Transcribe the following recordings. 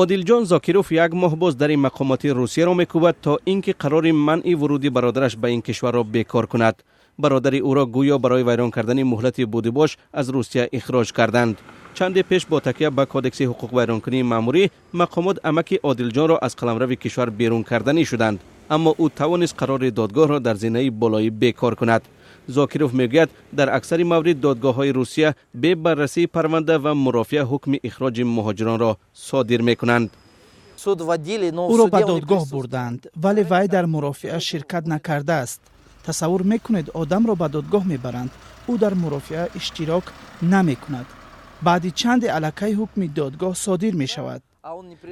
Одилҷон Зокиров як моҳ боз дари мақомоти Русияро мекӯбад, то ин ки қарори манъи вуруди бародараш ба ин кишварро бекор кунад. Бародари ӯро гӯё барои вайрон кардани муҳлати будубош аз Русия ихроҷ карданд. Чанде пеш бо такя ба Кодекси ҳуқуқвайронкунии маъмурӣ мақомот амаки Одилҷонро аз қаламрави кишвар берун карданӣ шуданд, аммо ӯ тавонист қарори додгоҳро дар зинаи болоӣ бекор кунад. Зокиров мегӯяд, дар аксари маврид додгоҳҳои Русия бе баррасии парванда ва мурофиа ҳукми ихроҷи муҳоҷиронро содир мекунанд. Ӯро ба додгоҳ бурданд, вале вай дар мурофиа ширкат накардааст. Тасаввур мекунед, одамро ба додгоҳ мебаранд, ӯ дар мурофиа иштирок намекунад, баъди чанде аллакай ҳукми додгоҳ содир мешавад,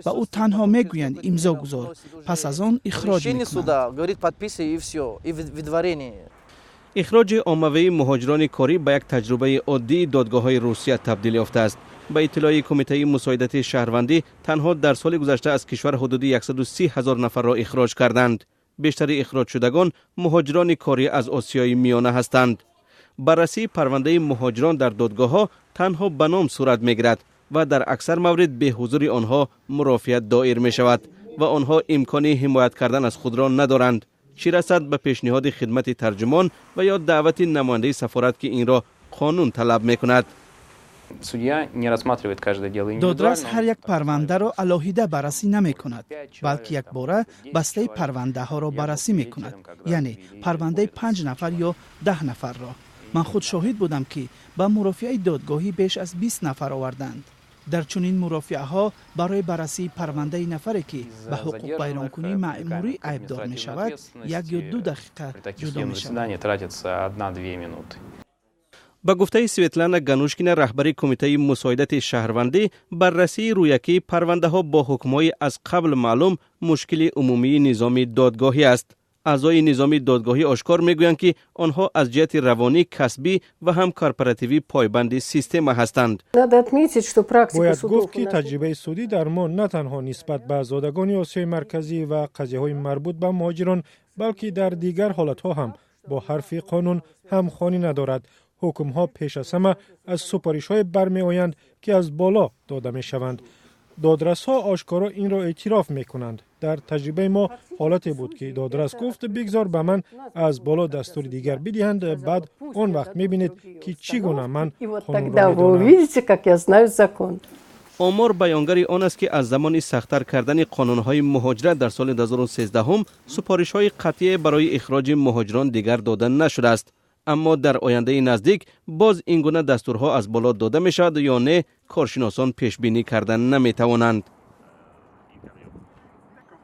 ба ӯ танҳо мегӯянд: «Имзо гузор», пас аз он ихроҷ мекунанд. Ихроҷи оммавии муҳоҷирони корӣ ба як таҷрибаи оддии додгоҳҳои Русия табдил ёфтааст. Ба иттилои Кумитаи мусоидати шаҳрвандӣ, танҳо дар соли гузашта аз кишвар ҳудуди 130 ҳазор нафарро ихроҷ карданд. Бештари ихроҷшудагон муҳоҷирони корӣ аз Осиёи Миёна ҳастанд. Баррасии парвандаи муҳоҷирон дар додгоҳҳо танҳо ба ном сурат мегирад ва дар аксар маврид бе ҳузури онҳо мурофиа доир мешавад ва онҳо имкони ҳимоят кардан аз худро надоранд, чӣ расад ба пешниҳоди хидмати тарҷумон ва ё даъвати намояндаи сафорат, ки инро қонун талаб мекунад. Додрас ҳар як парвандаро алоҳида баррасӣ намекунад, балки якбора бастаи парвандаҳоро баррасӣ мекунад, яъне парвандаи панҷ нафар ё 10 нафарро. Ман худ шоҳид будам, ки ба мурофиаи додгоҳӣ беш аз 20 нафар оварданд. Дар чунин мурофиаҳо барои баррасии парвандаи нафаре, ки ба ҳуқуқвайронкунии маъмурӣ айбдор мешавад, 1 ё 2 дақиқа ҷудо мешавад. Ба гуфтаи Светлана Ганушкина, раҳбари Кумитаи мусоидати шаҳрвандӣ, баррасии рӯякии парвандаҳо бо ҳукмҳои аз қабл маълум мушкили умумии низоми додгоҳӣ аст. Аъзои низоми додгоҳӣ ошкор мегӯянд, ки онҳо аз ҷиҳати равонӣ, касбӣ ва ҳам корпоративӣ пойбанди система ҳастанд. Бояд гуфт, ки таҷрибаи судӣ дар мо на танҳо нисбат ба зодагони Осиёи Марказӣ ва қазияҳои марбут ба муҳоҷирон, балки дар дигар ҳолатҳо ҳам бо ҳарфи қонун ҳамхонӣ надорад. Ҳукмҳо пеш аз ҳама аз супоришҳое бармеоянд, ки аз боло дода мешаванд. Додрасҳо ошкоро инро эътироф мекунанд. Дар таҷрибаи мо ҳолате буд, ки додрас гуфт: «Бигзор ба ман аз боло дастури дигар бидиҳанд, баъд он вақт мебинед, ки чӣ гуна ман қонунро медонам». Омор баёнгари он аст, ки аз замони сахттар кардани қонунҳои муҳоҷират дар соли 2013 супоришҳои қатъие барои ихроҷи муҳоҷирон дигар дода нашудааст. Аммо дар ояндаи наздик боз ин гуна дастурҳо аз боло дода мешавад ё не, коршиносон пешбинӣ карда наметавонанд.